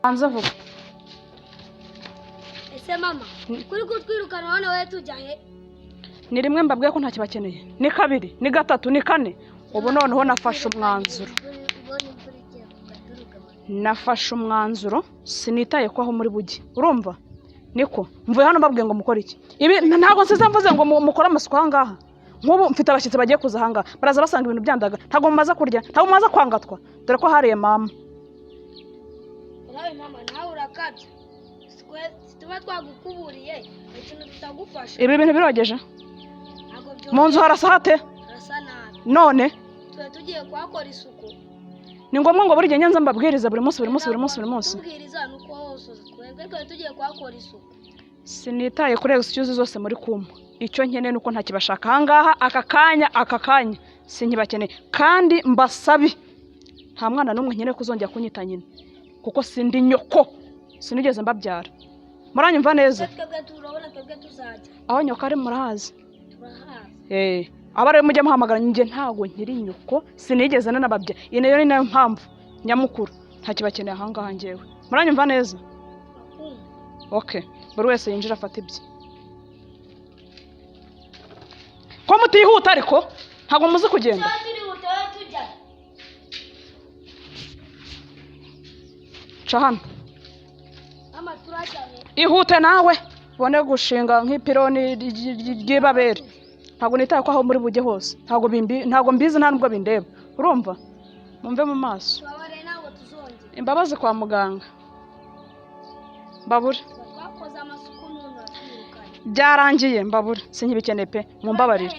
Hanze vuba. Ese mama, kuri kutwirukana hano wowe tujya he? Ni rimwe mbabwiye ko ntakibakeneye, ni kabiri, ni gatatu, ni kane. Ubu noneho nafashe umwanzuro, nafashe umwanzuro, sinitaye ko aho muri bujye. Urumva niko mvuye hano mbabwiye ngo mukore iki? Ibi ntabwo nsize mvuze ngo mukore amasuku aha ngaha. Nk'ubu mfite abashyitsi bagiye kuza aha ngaha, baraza basanga ibintu byandaga. Ntabwo mumaze kurya, ntabwo mumaze kwangatwa, dore ko hariye mama. Urabe mama, nawe urakabya. Tuba twagukuburiye ikintu tutagufasha. Ibi bintu birogeje. Ntabwo Mu nzu harasa hate? Harasa nabi. None tuba tugiye kuhakora isuku. Ni ngombwa ngo buri gihe nza mbabwiriza buri munsi, buri munsi, buri munsi, buri munsi? Tubwiriza nuko hose twebwe twari tugiye kuhakora isuku. Sinitaye kuri excuse zose muri kumpa. Icyo nkeneye nuko ntakibashaka ahangaha aka kanya, aka kanya sinkibakeneye. Kandi mbasabi, nta mwana n'umwe nkeneye kuzongera kunyita nyina, kuko sindi nyoko, sinigeze mbabyara. Muranyumva neza? Twebwe turabona, twebwe tuzajya aho nyoko ari, murahazi? Turahazi. Aba rero mujye muhamagara, njye ntago nkiri nyoko, sinigeze nanababyara. Iyi nayo ni nayo mpamvu nyamukuru ntakibakeneye ahangaha njyewe. Muranyumva neza? Okay, buri wese yinjira afata ibye. Ko mutihuta ariko ntabwo muzi kugenda. Ca hano. Ihute nawe ubone gushinga nk'ipironi ry'ibabere. Ntabwo nitaye ko aho muri bujye hose, ntabwo mbizi, nta nubwo bindeba. Urumva? Mumve mu maso. Imbabazi kwa muganga. Mbabure. Byarangiye mbabure, sinkibikeneye pe, mumbabarire.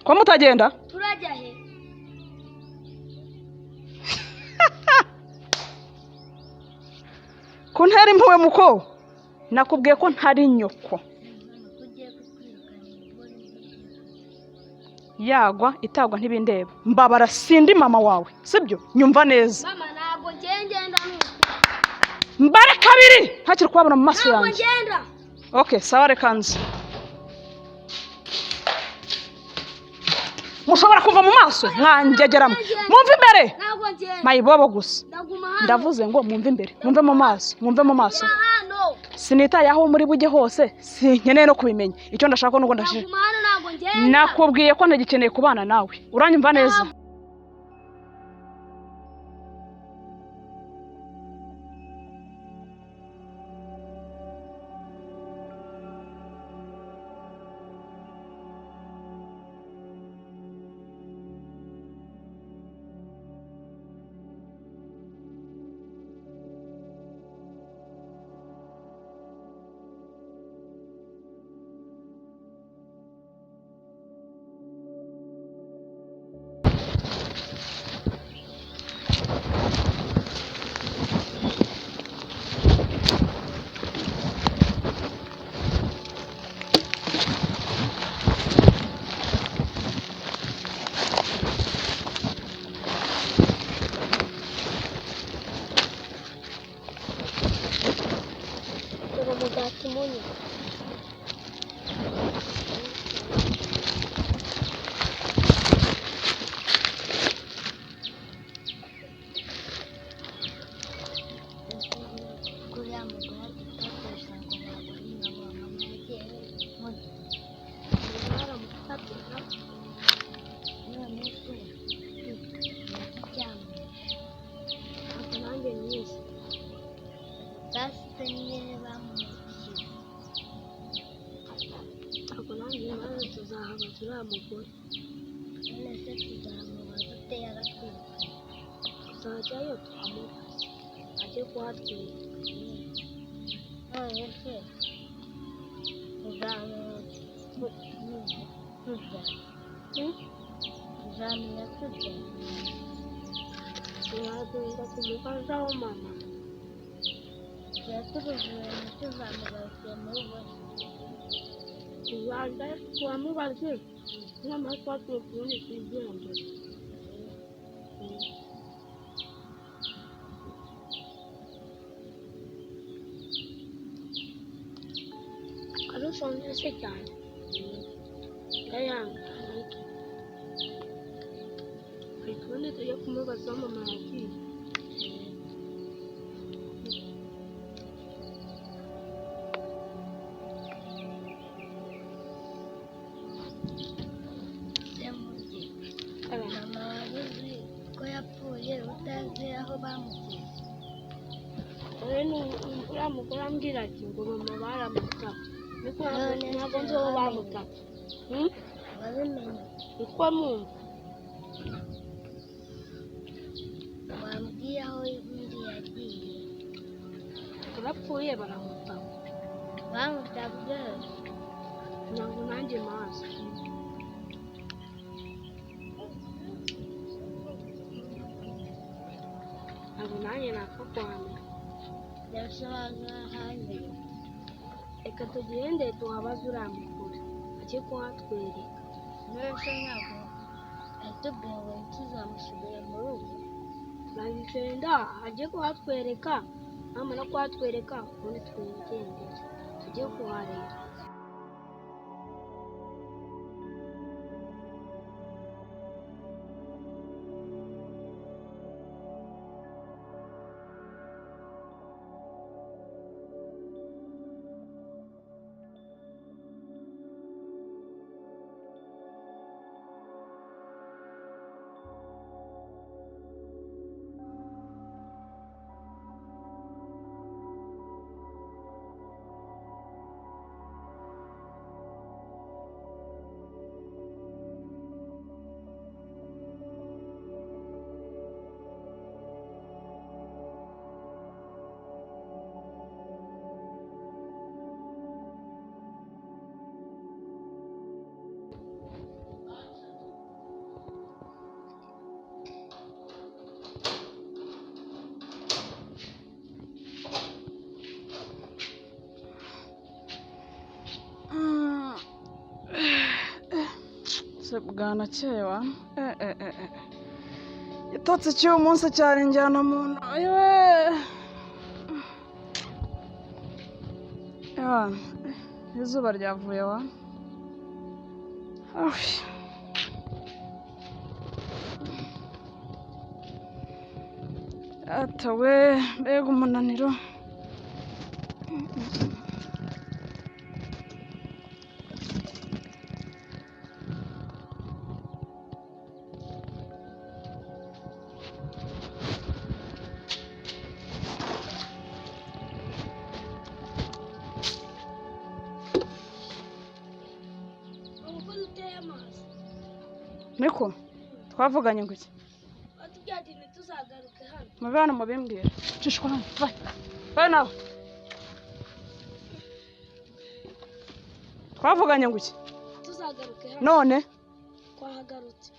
Ko mutagenda? Turajya he? Kuntera impuhwe muko, nakubwiye ko ntari nyoko. Yagwa itagwa ntibindeba. Mbabara, sindi mama wawe, sibyo? Nyumva neza. Mama, ntabwo ngenda. Mbare kabiri ntakiri kubabona mu maso yanjye. Okay, sawa, reka nze. Mushobora kuva mu maso mwangegeramo. Mumve imbere. Mayibobo gusa. Ndavuze ngo mumve imbere, mumve mu maso, mumve mu maso. Sinitaye aho muri bujye hose, sinkeneye no kubimenya. Icyo ndashaka nuko ndashaka. Nakubwiye ko ntagikeneye kubana nawe. Uranyumva neza? Kumubaza aho mama yagiye. Mama wari uzi ko yapfuye utazi aho bamugize? Wowe ni uriya mugore ambwira ati ngo mama baramutabye, niko None ntabwo se nzi aho wamenye? bamutabye. Hmm? Wabimenye? Niko numva. Wambwiye aho undi yagiye? Yarapfuye baramutaba. Bamutabye? Ntabwo nanjye mpazi. Ntabwo nanjye napfa kuhamenya. Yasobanura hanze. Reka tugende tuhabaze uriya mugore ajye kuhatwereka. None ntabwo atubwiye ngo ntituzamusubire mu rugo? Turagenda ajye kuhatwereka, namara kuhatwereka ubundi twigendere tujye kuhareba. Se bwanakeye wa. Eh, eh, eh, eh. Igitotsi cy'uyu munsi cyari injyana muntu. Ayiwe. Ewa, izuba ryavuye wa. Awi. Atawe, mbega umunaniro. Umukozi uteye amazi. Niko twavuganye ngo iki? Watubwiye ati ntituzagaruke hano. Muve hano mubimbwira. Cishwa hano, va. Va nawe. Twavuganye ngo iki? Tuzagaruke hano. None Twahagarutse.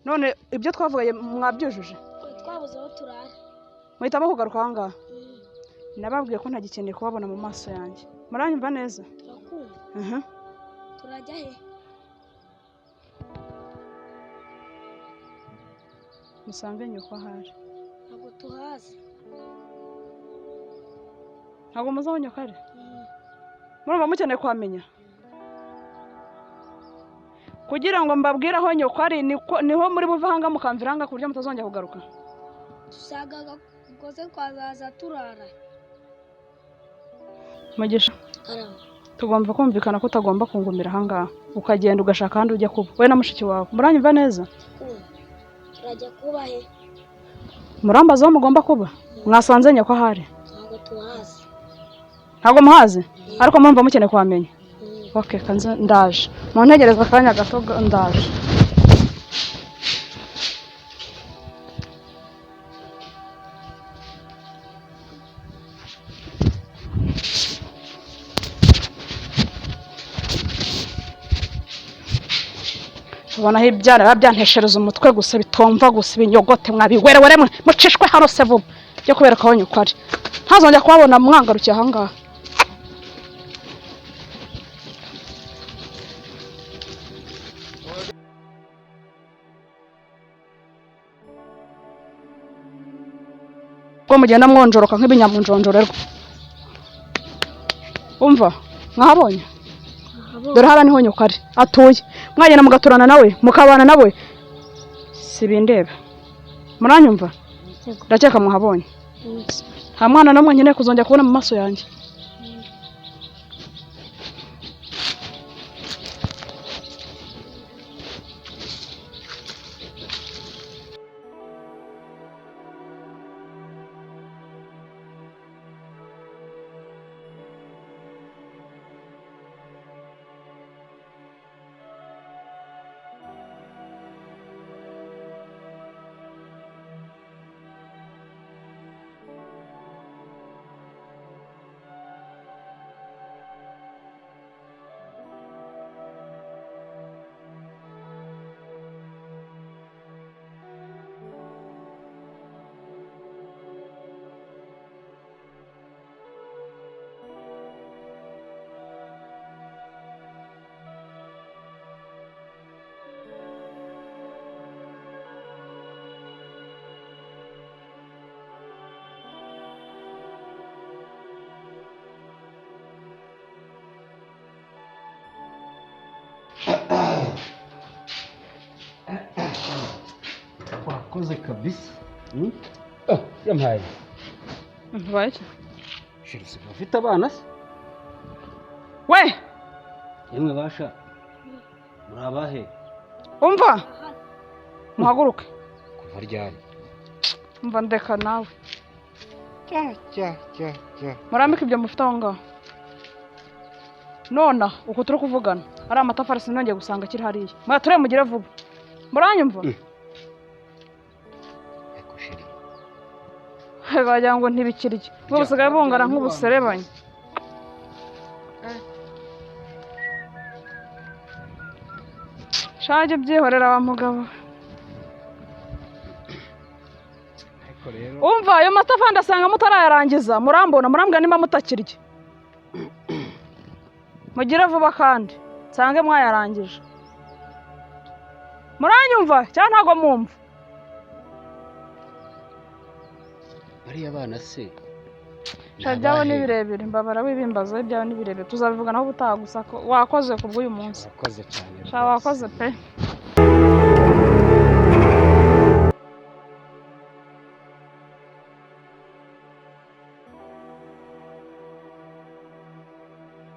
None ibyo twavuganye mwabyujuje? Twabuze aho turara. Muhitamo kugaruka aha ngaha. Mm. Nababwiye ko ntagikeneye kubabona mu maso yanjye. Muranyumva neza? Turakumva. Mhm. Turajya he? Musange nyoko ahari. Ntabwo tuhazi. Ntabwo muzi aho nyoko ari? Mm. Murumva mukeneye kuhamenya? Kugira ngo mbabwire aho nyoko ari, niho muri buve aha ngaha mukamvira aha ngaha ku buryo mutazongera kugaruka. Tuzagaruka twazaza turara. Mugisha, Karama. tugomba kumvikana ko utagomba kungumira aha ngaha, ukagenda ugashaka ahandi ujya kuba, we na mushiki wawe. Muranyumva neza? Kumva. Turajya kuba he? Murambaza aho mugomba kuba? Mwasanze nyoko ahari? Ntabwo tuhazi. Ntabwo muhazi? Ariko murumva mukeneye kuhamenya? Mm. Okay, kanze ndaje. Muntegereze akanya gato ndaje. Ubonaho ibyana biba byanteshereza umutwe gusa, bitumva gusa, ibinyogote mwabiwerewere mwe mucishwe hano se vuba byo kubereka aho nyoko ari. Ntazongera kubabona mwangarukiye aha ngaha. Ubwo mugenda mwonjoroka nk'ibinyamunjonjorerwa. Umva, mwahabonye? Dore hariya niho nyoko ari atuye. Mwagenda mugaturana nawe, mukabana nawe, si bindeba. Muranyumva? Ndakeka muhabonye. Nta mwana n'umwe nkeneye kuzongera kubona mu maso yanjye. Wakoze kabisa. Ah, yampaye. Ntubaye iki? Chérie, usigaye ufite abana se? We. Yemwe basha, muri abahe? Umva, muhaguruke. Kuva ryari? Umva, ndeka nawe. Cya cya cya cya. Murambike ibyo mufite aho ngaho. Nona uko turi kuvugana ari amatafari sinongeye gusanga akiri hariya. Mwature mugire vuba. Muranyumva? Eko chérie. Wagira ngo ntibikirye, ngo busigaye bungana nk'ubuserebanya. Shage, byihorera wa mugabo. Ariko rero Umva, ayo matafari ndasanga mutarayarangiza. Murambona, murambwira nimba mutakirya. Mugire vuba kandi nsange mwayarangije. Muranyumva cyangwa ntabwo mwumva? Bariya bana se ni Sha, ibyabo ni abahe? birebire. Mbabara wibimbaza, ibyabo ni birebire, tuzabivuganaho ubutaha. Gusa ko wakoze ku bw'uyu munsi. Wakoze cyane Sha, rwose. wakoze pe.